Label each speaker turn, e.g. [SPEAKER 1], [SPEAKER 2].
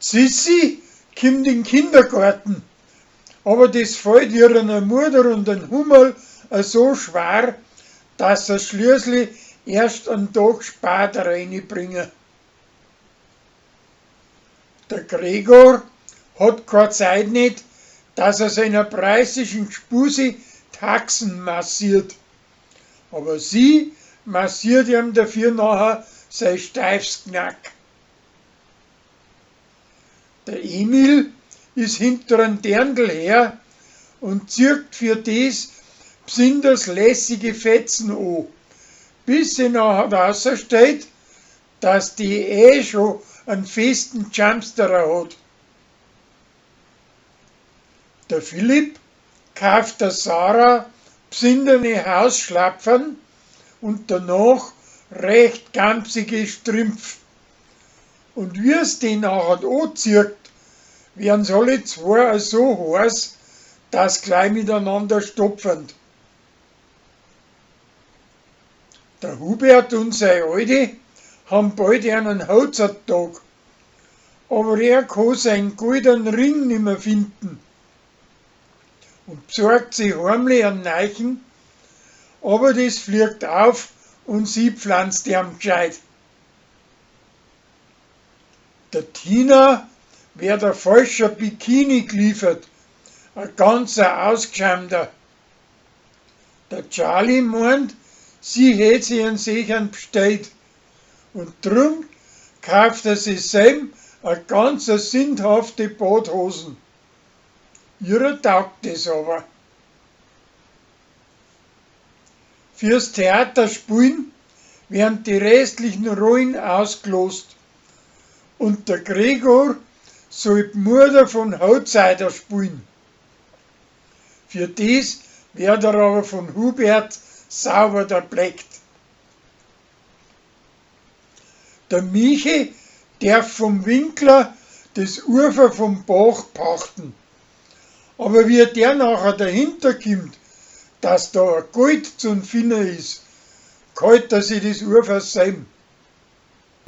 [SPEAKER 1] Sissi kimmt in Kindergarten, aber des fällt ihrer Mutter und den Hummerl so schwer, dass se schließlich erst einen Tag später reinbringen. Der Gregor hat keine Zeit nicht, dass er seiner preußischen Gspusi Taxen massiert. Aber sie massiert ihm dafür nachher sein steifs Knack. Der Emil ist hinter einem Dirndl her und zirkt für des besonders lässige Fetzen an, bis sie nachher rausstellt, dass die eh schon einen festen Jumpsterer hat. Der Philipp kauft der Sarah bsinderne Hausschlapfen und danach recht gampsige Strümpf. Und wie's die nachher anzieht, werden's alle zwei so heiß, dass gleich miteinander stopfen. Der Hubert und seine Alte haben bald einen Hochzeittag, aber er kann seinen goldenen Ring nimmer finden und besorgt sich heimlich einen neuen, aber das fliegt auf und sie pflanzt ihm gescheit. Der Tina wird ein falscher Bikini geliefert, ein ganzer ausgeschäumter. Der Charlie meint, sie hätt sich einen sichern bestellt und drum kauft er sich selb a ganz sündhafte Badhosen. Ihrer taugt des aber. Fürs Theaterspielen werden die restlichen Rollen ausgelost und der Gregor soll die Mutter von Hochzeiter spielen. Für des wird er aber von Hubert sauber erbleckt. Der Michi darf vom Winkler das Ufer vom Bach pachten. Aber wie der nachher dahinter kimmt, dass da ein Gold zum Finden ist, kalt er sich das Ufer selb.